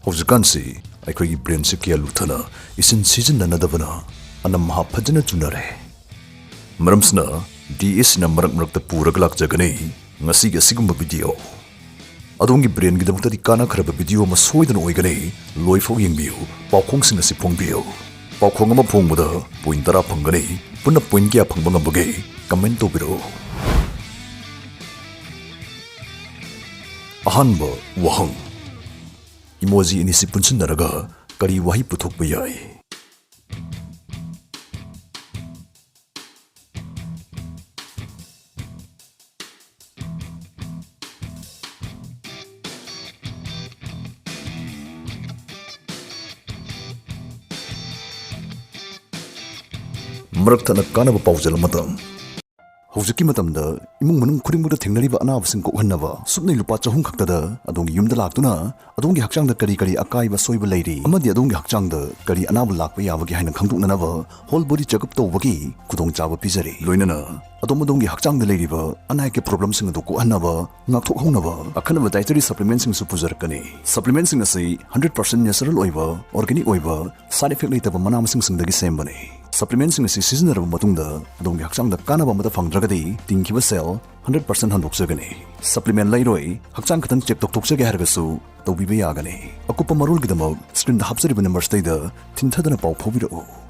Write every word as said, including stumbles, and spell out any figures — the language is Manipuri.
ꯍꯧꯖꯤꯛꯀꯥꯟꯁꯤ ꯑꯩꯈꯣꯏꯒꯤ ꯕ꯭ꯔꯦꯟꯁꯤ ꯀꯌꯥ ꯂꯨꯊꯅ ꯏꯁꯤꯟ ꯁꯤꯖꯤꯟꯅꯅꯗꯕꯅ ꯑꯅꯝ ꯑꯍꯥ ꯐꯖꯅ ꯆꯨꯅꯔꯦ꯫ ꯃꯔꯝꯁꯤꯅ ꯗꯤ ꯑꯦꯁ ꯁꯤꯅ ꯃꯔꯛ ꯃꯔꯛꯇ ꯄꯨꯔꯒ ꯂꯥꯛꯆꯒꯅꯤ ꯉꯁꯤꯒꯤ ꯑꯁꯤꯒꯨꯝꯕ ꯚꯤꯗꯤꯑꯣ꯫ ꯑꯗꯣꯝꯒꯤ ꯕ꯭ꯔꯦꯟꯒꯤꯗꯃꯛꯇꯗꯤ ꯀꯥꯟꯅꯈ꯭ꯔꯕ ꯚꯤꯗꯤꯑꯣ ꯑꯃ ꯁꯣꯏꯗꯅ ꯑꯣꯏꯒꯅꯤ꯫ ꯂꯣꯏꯐꯥꯎ ꯌꯦꯡꯕꯤꯌꯨ꯫ ꯄꯥꯎꯈꯣꯡꯁꯤꯡ ꯑꯁꯤ ꯐꯣꯡꯕꯤꯌꯨ꯫ ꯄꯥꯎꯈꯣꯡ ꯑꯃ ꯐꯣꯡꯕꯗ ꯄꯣꯏꯟ ꯇꯔꯥ ꯐꯪꯒꯅꯤ꯫ ꯄꯨꯟꯅ ꯄꯣꯏꯟ ꯀꯌꯥ ꯐꯪꯕ ꯉꯝꯕꯒꯦ? ꯀꯃꯦꯟ ꯇꯧꯕꯤꯔꯛꯎ꯫ ꯑꯍꯥꯟꯕ ꯋꯥꯍꯪ꯫ ꯏꯃꯣꯖꯤ ꯑꯅꯤꯁꯤ ꯄꯨꯟꯁꯤꯟꯅꯔꯒ ꯀꯔꯤ ꯋꯥꯍꯩ ꯄꯨꯊꯣꯛꯄ ꯌꯥꯏ? ꯃꯔꯛ ꯊꯠꯅ ꯀꯥꯟꯅꯕ ꯄꯥꯎꯖꯦꯜ ꯑꯃꯇꯪ꯫ ꯍꯧꯖꯤꯛꯀꯤ ꯃꯇꯝꯗ ꯏꯃꯨꯡ ꯃꯅꯨꯡ ꯈꯨꯗꯤꯡꯃꯛꯇ ꯊꯦꯡꯅꯔꯤꯕ ꯑꯅꯥꯕꯁꯤꯡ ꯀꯣꯛꯍꯟꯅꯕ ꯁꯨꯞꯅꯩ ꯂꯨꯄꯥ ꯆꯍꯨꯝ ꯈꯛꯇꯗ ꯑꯗꯣꯝꯒꯤ ꯌꯨꯝꯗ ꯂꯥꯛꯇꯨꯅ ꯑꯗꯣꯝꯒꯤ ꯍꯛꯆꯥꯡꯗ ꯀꯔꯤ ꯀꯔꯤ ꯑꯀꯥꯏꯕ ꯑꯁꯣꯏꯕ ꯂꯩꯔꯤ ꯑꯃꯗꯤ ꯑꯗꯣꯝꯒꯤ ꯍꯛꯆꯥꯡꯗ ꯀꯔꯤ ꯑꯅꯥꯕ ꯂꯥꯛꯄ ꯌꯥꯕꯒꯦ ꯍꯥꯏꯅ ꯈꯪꯗꯣꯛꯅꯅꯕ whole body checkup ꯇꯧꯕꯒꯤ ꯈꯨꯗꯣꯡꯆꯥꯕ ꯄꯤꯖꯔꯤ꯫ ꯂꯣꯏꯅꯅ ꯑꯗꯣꯝ ꯑꯗꯣꯝꯒꯤ ꯍꯛꯆꯥꯡꯗ ꯂꯩꯔꯤꯕ ꯑꯅꯥ ꯑꯌꯦꯛꯀꯤ problemꯁꯤꯡ ꯑꯗꯨ ꯀꯣꯛꯍꯟꯅꯕ, ꯉꯥꯛꯊꯣꯛꯍꯧꯅꯕ ꯑꯈꯟꯅꯕ dietary supplementꯁꯤꯡꯁꯨ ꯄꯨꯖꯔꯛꯀꯅꯤ꯫ Supplementꯁꯤꯡ ꯑꯁꯤ hundred percent natural ꯑꯣꯏꯕ, organic ꯑꯣꯏꯕ, side effect ꯂꯩꯇꯕ ꯃꯅꯥ ꯃꯁꯤꯡꯁꯤꯡꯗꯒꯤ ꯁꯦꯝꯕꯅꯤ꯫ Supplementꯁꯤꯡ ꯑꯁꯤ ꯁꯤꯖꯤꯟꯅꯔꯕ ꯃꯇꯨꯡꯗ ꯑꯗꯣꯝꯒꯤ ꯍꯛꯆꯥꯡꯗ ꯀꯥꯟꯅꯕ ꯑꯃꯠꯇ ꯐꯪꯗ꯭ꯔꯒꯗꯤ ꯇꯤꯡꯈꯤꯕ ꯁꯦꯜ hundred percent ꯍꯟꯗꯣꯛꯆꯒꯅꯤ꯫ Supplement ꯂꯩꯔꯣꯏ, ꯍꯛꯆꯥꯡ ꯈꯛꯇꯪ check ꯇꯧꯊꯣꯛꯆꯒꯦ ꯍꯥꯏꯔꯒꯁꯨ ꯇꯧꯕꯤꯕ ꯌꯥꯒꯅꯤ꯫ ꯑꯀꯨꯞꯄ ꯃꯔꯣꯜꯒꯤꯗꯃꯛ screenꯗ ꯍꯥꯞꯆꯔꯤꯕ numberꯁꯤꯗꯩꯗ ꯊꯤꯟꯊꯗꯅ ꯄꯥꯎ ꯐꯥꯎꯕꯤꯔꯛꯎ꯫